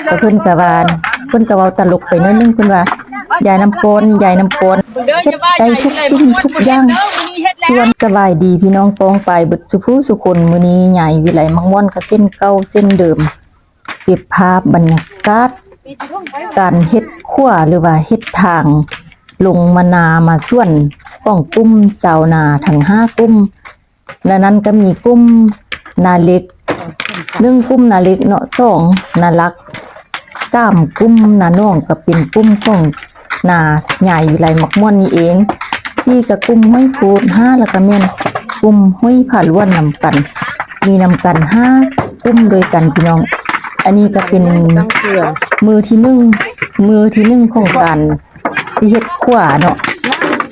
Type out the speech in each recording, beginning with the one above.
ກໍເພິ່ນກໍວ່າ ເພິ່ນກໍເວົ້າຕະຫຼົກໄປໜ້ອຍໜຶ່ງ ເພິ່ນວ່າ ຍາຍນ້ຳກອນ ຍາຍນ້ຳກອນ ເຮັດໄດ້ທຸກສິ່ງທຸກຢ່າງ ສ່ວນ ສະບາຍດີພີ່ນ້ອງປ້ອງປາຍເບິດສູ່ຜູ້ສູ່ຄົນ. ມື້ນີ້ຍາຍວິໄລມັກມ່ວນກໍເຊັ່ນເກົ່າເຊັ່ນເດີມ ເກັບພາບບັນຍາກາດການເຮັດຂົວ ຫຼືວ່າເຮັດທາງລົງມານາມາສວນຂອງກຸ່ມຊາວນາທັງຫ້າກຸ່ມ. ໃນນັ້ນກໍມີກຸ່ມນາເລັກ ໜຶ່ງກຸ່ມນາເລັກເນາະ ສອງນາຫຼັກ ສາມກຸ່ມນາໜອງ ກໍເປັນກຸ່ມຂອງນາຍາຍວິໄລມັກມ່ວນນີ້ເອງ ສີ່ກໍກຸ່ມຫ້ວຍພູດ ຫ້າແລ້ວກໍແມ່ນກຸ່ມຫ້ວຍຜາລ້ວນນຳກັນ ມີນຳກັນຫ້າກຸ່ມດ້ວຍກັນພີ່ນ້ອງ. ອັນນີ້ກໍເປັນມື້ທີໜຶ່ງ ມື້ທີໜຶ່ງຂອງການ ຊິເຮັດຂົວເນາະ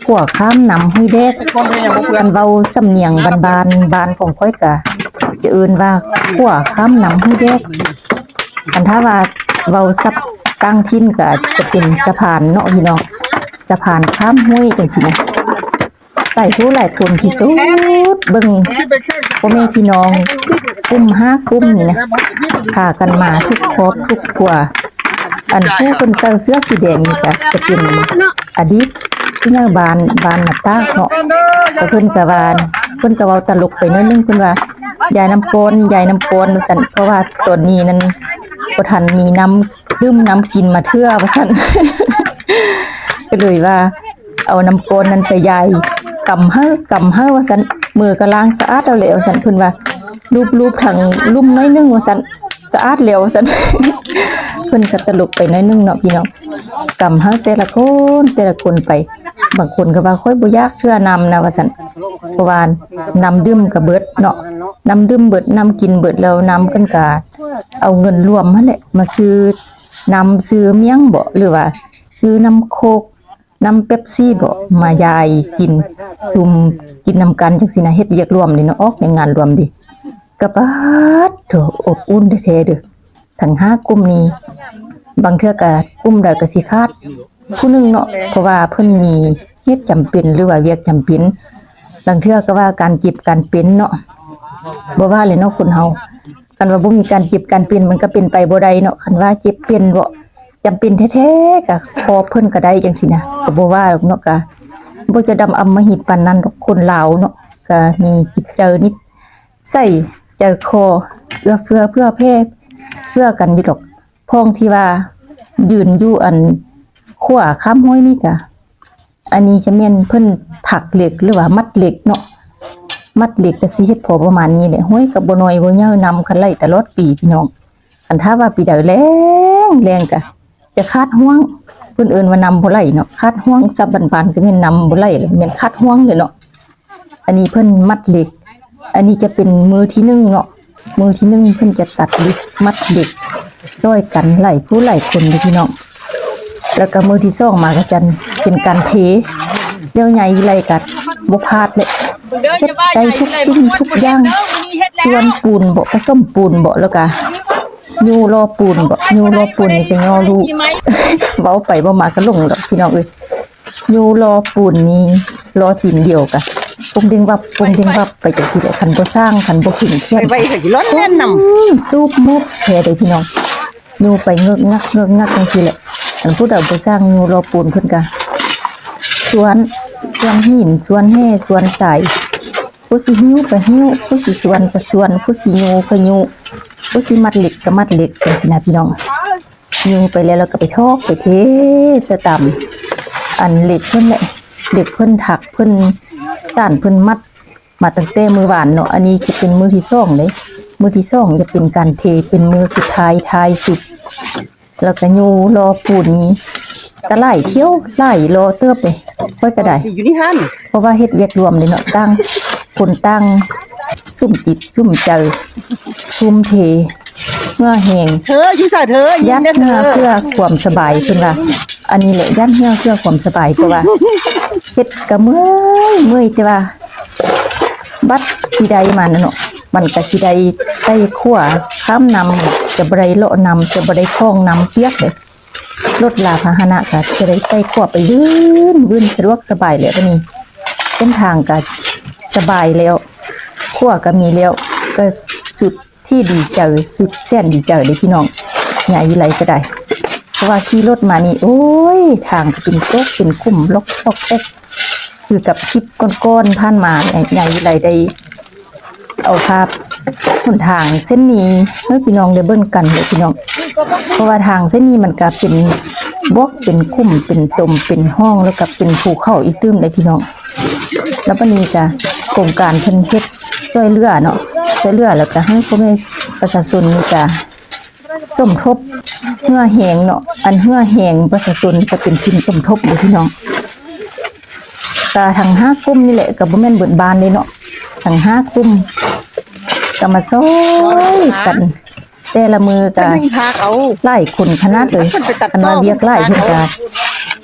ຂົວຂ້າມນ້ຳຫ້ວຍແດກ. ຄັນເວົ້າສຳນຽງບ້ານໆ ບ້ານຂອງຂ້ອຍກະຈະເອີ້ນວ່າຂົວຂ້າມນ້ຳຫ້ວຍແດກ. ຄັນຖ້າວ່າເວົ້າສັບຕ່າງຖິ່ນກະຈະເປັນສະພານເນາະພີ່ນ້ອງ ສະພານຂ້າມຫ້ວຍຈັ່ງຊີ້ນະ. ຫຼາຍຜູ້ຫຼາຍຄົນທີ່ສຸດເບິ່ງ ພໍ່ແມ່ພີ່ນ້ອງກຸ່ມຫ້າກຸ່ມນີ້ນະ ພາກັນມາທຸກຄອບທຸກຄົວ. ອັນຜູ້ເພິ່ນໃສ່ເສື້ອສີແດງນີ້ກະຈະເປັນອະດີດຜູ້ໃຫຍ່ບ້ານ ບ້ານນາຕາກເນາະ. ແຕ່ເພິ່ນກະວ່າ ເພິ່ນກະເວົ້າຕະຫຼົກໄປໜ້ອຍໜຶ່ງ ເພິ່ນວ່າ ຍາຍນ້ຳກອນ ຍາຍນ້ຳກອນ ວ່າຊັ້ນ ເພາະວ່າຕອນນີ້ນັ້ນບໍ່ທັນມີນ້ຳດື່ມນ້ຳກິນມາເທື່ອ ວ່າຊັ້ນ ກໍເລີຍວ່າ ເອົານ້ຳກ້ອນນັ້ນໄປຢາຍ ກຳໃຫ້ ກຳໃຫ້ວ່າຊັ້ນ ມືກໍລ້າງສະອາດເອົາແຫຼະວ່າຊັ້ນ ເພິ່ນວ່າລູບໆທາງລຸ່ມໜ້ອຍໜຶ່ງວ່າຊັ້ນ ສະອາດແລ້ວວ່າຊັ້ນ. ເພິ່ນກໍຕະຫຼົກໄປໜ້ອຍໜຶ່ງເນາະພີ່ນ້ອງ ກຳໃຫ້ແຕ່ລະຄົນ ແຕ່ລະຄົນໄປ ບາງຄົນກໍວ່າ ຂ້ອຍບໍ່ຢາກເທື່ອນ້ຳນະວ່າຊັ້ນ ເພາະວ່ານ້ຳດື່ມກໍເບິດເນາະ ນ້ຳດື່ມເບິດ ນ້ຳກິນເບິດ ແລ້ວນ້ຳເພິ່ນກໍເອົາເງິນລວມຫັ້ນແຫຼະມາຊື້ນ້ຳ ຊື້ໝ້ຽງບໍ ຫຼືວ່າຊື້ນ້ຳໂຄກ ນ້ຳເປັບຊີບໍ ມາຢາຍກິນ ຊຸມກິນນຳກັນຈັ່ງຊີ້ນະ ເຮັດວຽກລວມເດເນາະ ອອກແຮງງານລວມເດ ກະປາດໂທ້ ອົບອຸ່ນແທ້ໆເດີ. ທັງຫ້າກຸ່ມນີ້ ບາງເທື່ອກະກຸ່ມໃດກະຊິຂາດຜູ້ໜຶ່ງເນາະ ເພາະວ່າເພິ່ນມີເຫດຈຳເປັນ ຫຼືວ່າວຽກຈຳເປັນ ບາງເທື່ອກະວ່າການເຈັບການເປັນເນາະ ບໍ່ວ່າແຫຼະເນາະ ຄົນເຮົາ ຄັນວ່າບໍ່ມີການເຈັບການເປັນ ມັນກະເປັນໄປບໍ່ໄດ້ເນາະ. ຄັນວ່າເຈັບເປັນເບາະ ຈຳເປັນແທ້ໆ ກະຂອບເພິ່ນກະໄດ້ຈັ່ງຊີ້ນະ ກະບໍ່ວ່າດອກເນາະ ກະບໍ່ຈະດຳອຳມະຫິດປານນັ້ນດອກ ຄົນລາວເນາະ ກະມີຈິດໃຈນິດ ໃສ່ໃຈຄໍ ເອື້ອເຟື້ອເຜື່ອແຜ່ເພື່ອກັນຢູ່ດອກ. ພ້ອງທີ່ວ່າຢືນຢູ່ອັນຂົວຂ້າມຫ້ວຍນີ້ກະ ອັນນີ້ຈະແມ່ນເພິ່ນຖັກເຫຼັກ ຫຼືວ່າມັດເຫຼັກເນາະ ມັດເຫຼັກກະຊິເຮັດພໍປະມານນີ້ແຫຼະ. ຫ້ວຍກະບໍ່ນ້ອຍບໍ່ໃຫຍ່ ນ້ຳກະໄຫຼຕະຫຼອດປີພີ່ນ້ອງ. ຄັນຖ້າວ່າປີໃດແລ້ງ ແລ້ງກະຈະຂາດຫ້ວງ ເພິ່ນເອີ້ນວ່ານ້ຳບໍ່ໄຫຼເນາະ ຂາດຫ້ວງ ສັບບ້ານໆກະແມ່ນນ້ຳບໍ່ໄຫຼ ແມ່ນຂາດຫ້ວງເລີຍເນາະ. ອັນນີ້ເພິ່ນມັດເຫຼັກ ອັນນີ້ຈະເປັນມື້ທີໜຶ່ງເນາະ ມື້ທີໜຶ່ງເພິ່ນຈະຕັດເຫຼັກ ມັດເຫຼັກຊ່ອຍກັນຫຼາຍຜູ້ຫຼາຍຄົນເດ້ພີ່ນ້ອງ. ແລ້ວກະມື້ທີສອງມາກະຈະເປັນການເທ ແລ້ວໃຫຍ່ວິໄລກະບໍ່ພາດເລີຍ ເຮັດໄດ້ທຸກສິ່ງທຸກຢ່າງ ສ່ວນປູນບໍ ປະສົມປູນບໍ ແລ້ວກະຍູ້ລໍ້ປູນບໍ ຍູ້ລໍ້ປູນນີ້ກະຍໍລູກ ເວົ້າໄປເວົ້າມາກະຫຼົງດອກພີ່ນ້ອງເອີຍ. ຍູ້ລໍ້ປູນນີ້ລໍ້ຕີນດຽວກະປຸງເດັງວັບ ປຸງເດັງວັບໄປຈັ່ງຊີ້ແຫຼະ. ຄັນບໍ່ຊ່າງ ຄັນບໍ່ເຄັ່ງຂຽນ ໄວໆກະຊິລ້ອນແລ່ນນຳ ຕູບມຸບແທ້ເດ້ພີ່ນ້ອງ. ຍູ້ໄປເງີກງັກເງີກງັກຈັ່ງຊີ້ແຫຼະ. ຄັນຜູ້ໃດບໍ່ຊ່າງ ຍູ້ລໍ້ປູນເພິ່ນກະສວນ ສວນຫີນ ສວນແຮ່ ສວນຊາຍ ຜູ້ຊິຫິ້ວກະຫິ້ວ ຜູ້ຊິສວນກະສວນ ຜູ້ຊິຍູ້ກະຍູ້ ຜູ້ຊິມັດເຫຼັກກະມັດເຫຼັກ ຈັ່ງຊີ້ນະພີ່ນ້ອງ. ຍູ້ໄປແລ້ວ ແລ້ວກະໄປຖອກໄປເທໃສ່ຕາມອັນເຫຼັກເພິ່ນແຫຼະ ເຫຼັກເພິ່ນຖັກ ເພິ່ນສານ ເພິ່ນມັດມາຕັ້ງແຕ່ມື້ວານເນາະ. ອັນນີ້ຈະເປັນມື້ທີສອງເດ້ ມື້ທີສອງຈະເປັນການເທ ເປັນມື້ສຸດທ້າຍ ທ້າຍສຸດ. ແລ້ວກະຍູ້ລໍ້ປູນນີ້ກະຫຼາຍຖ້ຽວ ຫຼາຍລໍ້ເຕີບເດ້ ຂ້ອຍກະໄດ້ ຢູ່ນີ້ຫັ້ນ ເພາະວ່າເຮັດວຽກລວມເດ້ເນາະ ຕ່າງຄົນຕ່າງສຸມຈິດສຸມໃຈ ທຸ່ມເທເຫື່ອແຮງ ເທີຢູ່ໃສເທີ ຢ້ານເຫື່ອເພື່ອຄວາມສະບາຍ ເພິ່ນວ່າ. ອັນນີ້ແຫຼະ ຢ້ານເຫື່ອເພື່ອຄວາມສະບາຍ ເພາະວ່າເຮັດກະເມື່ອຍ ເມື່ອຍ ແຕ່ວ່າບັດຊິໄດ້ມານະເນາະ ມັນກະຊິໄດ້ໃຊ້ຂົວຂ້າມນ້ຳ ຈະບໍ່ໄດ້ເລາະນ້ຳ ຈະບໍ່ໄດ້ຂອງນ້ຳປຽກເດ້. ລົດລາພາຫະນະກະຈະໄດ້ໃຊ້ຂົວໄປວືນວືນ ສະດວກສະບາຍແລ້ວ ບາດນີ້ເສັ້ນທາງກະສະບາຍແລ້ວ ຂົວກະມີແລ້ວ ກະສຸດທີ່ດີໃຈ ສຸດແສນດີໃຈເດ້ພີ່ນ້ອງ. ຍາຍວິໄລກໍໄດ້ ເພາະວ່າຂີ່ລົດມານີ້ ໂອ້ຍ ທາງກໍເປັນໂຊກເປັນຂຸມ ລັອກຊອກແຊກ ຄືກັບຄລິບກ່ອນໆຜ່ານມາ ຍາຍ ຍາຍວິໄລໄດ້ເອົາພາບຫົນທາງເສັ້ນນີ້ໃຫ້ພີ່ນ້ອງໄດ້ເບິ່ງກັນເດີພີ່ນ້ອງ ເພາະວ່າທາງເສັ້ນນີ້ມັນກໍເປັນບວກ ເປັນຂຸມ ເປັນຕົມ ເປັນຮ່ອງ ແລ້ວກໍເປັນພູເຂົາອີກຕື່ມເດ້ພີ່ນ້ອງ. ແລ້ວບັດນີ້ກໍໂຄງການເພິ່ນເຮັດຊ່ວຍເຫຼືອເນາະ ຊ່ວຍເຫຼືອ ແລ້ວກໍໃຫ້ພໍ່ແມ່ປະຊາຊົນນີ້ກໍ ສົມທົບເຫື່ອແຮງເນາະ ອັນເຫື່ອແຮງປະຊາຊົນກໍເປັນທຶນສົມທົບເດ້ພີ່ນ້ອງ. ກະທັງຫ້າກຸ່ມນີ້ແຫຼະ ກໍບໍ່ແມ່ນເບິດບ້ານເດ້ເນາະ ທັງຫ້າກຸ່ມກໍມາຊ່ອຍກັນ ແຕ່ລະມື້ກໍ ເພິ່ນຫາກເອົາ ຫຼາຍຄົນຂະໜາດເລີຍ ເພິ່ນໄປຕັດ ຄັນວ່າວຽກຫຼາຍ ເພິ່ນກໍ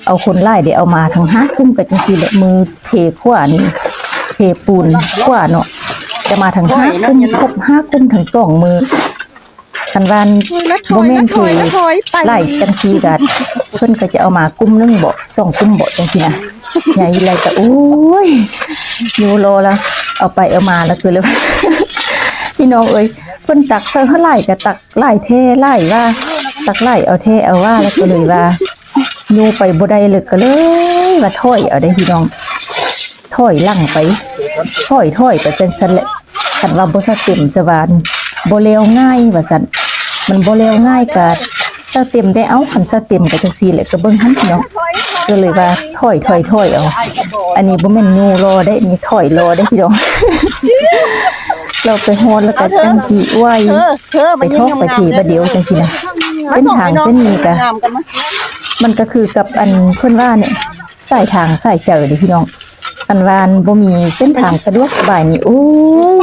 ເອົາຄົນຫຼາຍເດ້ ເອົາມາທັງຫ້າກຸ່ມ ກໍຈັ່ງຊີ້ແຫຼະ ມື້ເທຂວານີ້ ເທປູນຂວາເນາະ ຈະມາທັງຫ້າກຸ່ມ ຄົບຫ້າກຸ່ມທັງສອງມື້. ຄັນວ່າ ໂອ້ຍ ລະຖອຍ ບໍ່ແມ່ນ ລະຖອຍ ຖອຍໄປ ຫຼາຍຈັ່ງຊີ້ກໍ ເພິ່ນກໍຈະເອົາມາກຸ່ມໜຶ່ງເບາະ ສອງກຸ່ມເບາະ ຈັ່ງຊີ້ນະ ຍາຍວິໄລກໍ ໂອ້ຍ ຢູ່ລໍລະ ເອົາໄປເອົາມາລະ ຄືເລີຍ ພີ່ນ້ອງເອີຍ ເພິ່ນຕັກໃສ່ເທົ່າຫຼາຍກໍຕັກຫຼາຍແທ້ຫຼາຍວ່າ ຕັກຫຼາຍເອົາແທ້ເອົາວ່າ ລະກໍເລີຍວ່າ ຢູ່ໄປບໍ່ໄດ້ ລະກໍເລີຍວ່າຖອຍເອົາເດ້ພີ່ນ້ອງ ຖອຍຫຼັງໄປ ຖອຍ ຖອຍໄປຈັ່ງຊັ້ນແຫຼະ. ຄັນວ່າບໍ່ສະເຕັມສະຫວານ ບໍ່ແລ້ວງ່າຍວ່າຊັ້ນ ມັນບໍ່ແລ້ວງ່າຍກະສະເຕັມໄດ້ເອົາ ຄັນສະເຕັມກະຈັ່ງຊີ້ແຫຼະ ກະເບິ່ງຫັ້ນພີ່ນ້ອງ ກະເລີຍວ່າຖອຍ ຖອຍ ຖອຍເອົາ. ອັນນີ້ບໍ່ແມ່ນຍູ້ລໍເດ້ ນີ້ຖອຍລໍເດ້ພີ່ນ້ອງ ລາວໄປຮອດແລ້ວກະຈັ່ງຊິ ໂອ້ຍ ໄປທອກໄປເທບາດດຽວຈັ່ງຊີ້ນະ. ເສັ້ນທາງເສັ້ນນີ້ກະ ມັນກະຄືກັບອັນເພິ່ນວ່ານີ້ ສາຍທາງສາຍໃຈເດ້ພີ່ນ້ອງ ອັນວ່າບໍ່ມີເສັ້ນທາງສະດວກສະບາຍນີ້ ໂອ້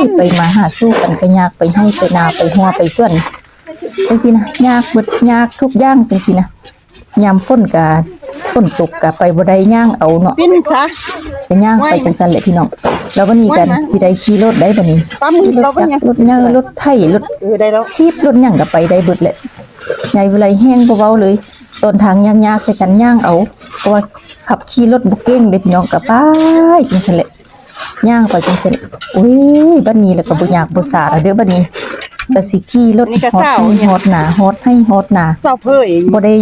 ຍ ໄປມາຫາສູ່ກັນກະຍາກ ໄປໄຮ່ໄປນາໄປຮົ້ວໄປສວນ ຈັ່ງຊີ້ນະ ຍາກເບິດ ຍາກທຸກຢ່າງຈັ່ງຊີ້ນະ. ຍາມຝົນກະ ຝົນຕົກກະໄປບໍ່ໄດ້ ຍ່າງເອົາເນາະ ປີນຊະ ກະຍ່າງໄປຈັ່ງຊັ້ນແຫຼະພີ່ນ້ອງ. ແລ້ວບັດນີ້ກະຊິໄດ້ຂີ່ລົດໄດ້ບັດນີ້ ຂີ່ລົດຈັກ ລົດໃຫຍ່ ລົດໄຖ ລົດ ເອີ ໄດ້ແລ້ວ ຖີບ ລົດຫຍັງກະໄປໄດ້ເບິດແຫຼະ. ຍາຍວິໄລແຮງບໍ່ເວົ້າເລີຍ ຕອນທາງຍາກໆ ໃສ່ກັນຍ່າງເອົາ ເພາະວ່າຂັບຂີ່ລົດບໍ່ເກັ່ງເດ້ພີ່ນ້ອງ ກະໄປຈັ່ງຊັ້ນແຫຼະ ຍ່າງໄປຈັ່ງຊັ້ນ. ໂອ້ຍ ບັດນີ້ລະກະບໍ່ຍາກບໍ່ສາລະເດີ ບັດນີ້ກະຊິຂີ່ລົດຮອດໄຮ່ຮອດນາ ຮອດໄຮ່ຮອດນາ ບໍ່ໄດ້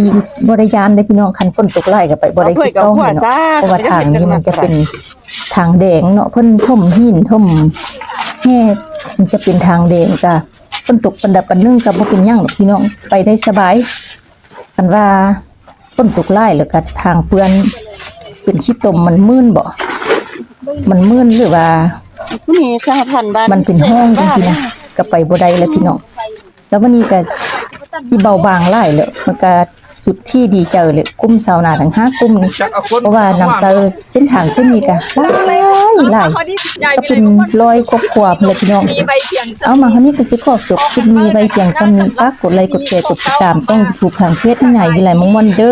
ບໍ່ໄດ້ຢ້ານເດ້ພີ່ນ້ອງ. ຄັນຝົນຕົກຫຼາຍກະໄປບໍ່ໄດ້ຖືກຕ້ອງເນາະ ເພາະວ່າທາງນີ້ມັນຈະເປັນທາງແດງເນາະ ເພິ່ນຖົມຫີນຖົມແຮ່ ມັນຈະເປັນທາງແດງ ກະຝົນຕົກປານໃດປານໜຶ່ງກະບໍ່ເປັນຫຍັງດອກພີ່ນ້ອງ ໄປໄດ້ສະບາຍ. ຄັນວ່າຝົນຕົກຫຼາຍແລ້ວກະທາງເປື້ອນ ເປັນຂີ້ຕົມ ມັນມື່ນເບາະ ມັນມື່ນ ຫຼືວ່າ ນີ້ສະຫະພັນບ້ານ ມັນເປັນຮ່ອງຈັ່ງຊີ້ນະ ກະໄປບໍ່ໄດ້ແລ້ວພີ່ນ້ອງ. ແລ້ວບັດນີ້ກະຊິເບົາບາງຫຼາຍແລ້ວ ມັນກະສຸດທີ່ດີໃຈເລີຍ ກຸ່ມຊາວນາທັງຫ້າກຸ່ມນີ້ ເພາະວ່ານຳໃຊ້ເສັ້ນທາງເສັ້ນນີ້ກະຫຼາຍ ຫຼາຍ ກະເປັນຮ້ອຍຄອບຄົວພຸ້ນແຫຼະພີ່ນ້ອງ. ເອົາ ມາຮອດນີ້ກະຊິຂໍຈົບຄລິບນີ້ໄວ້ພຽງສ່ຳນີ້ ຝາກກົດໄລ ກົດແຊ ກົດຕິດຕາມຊ່ອງຢູທູບ ທາງເພຈແມ່ຍາຍວິໄລ ເມືອງມ່ວນເດີ.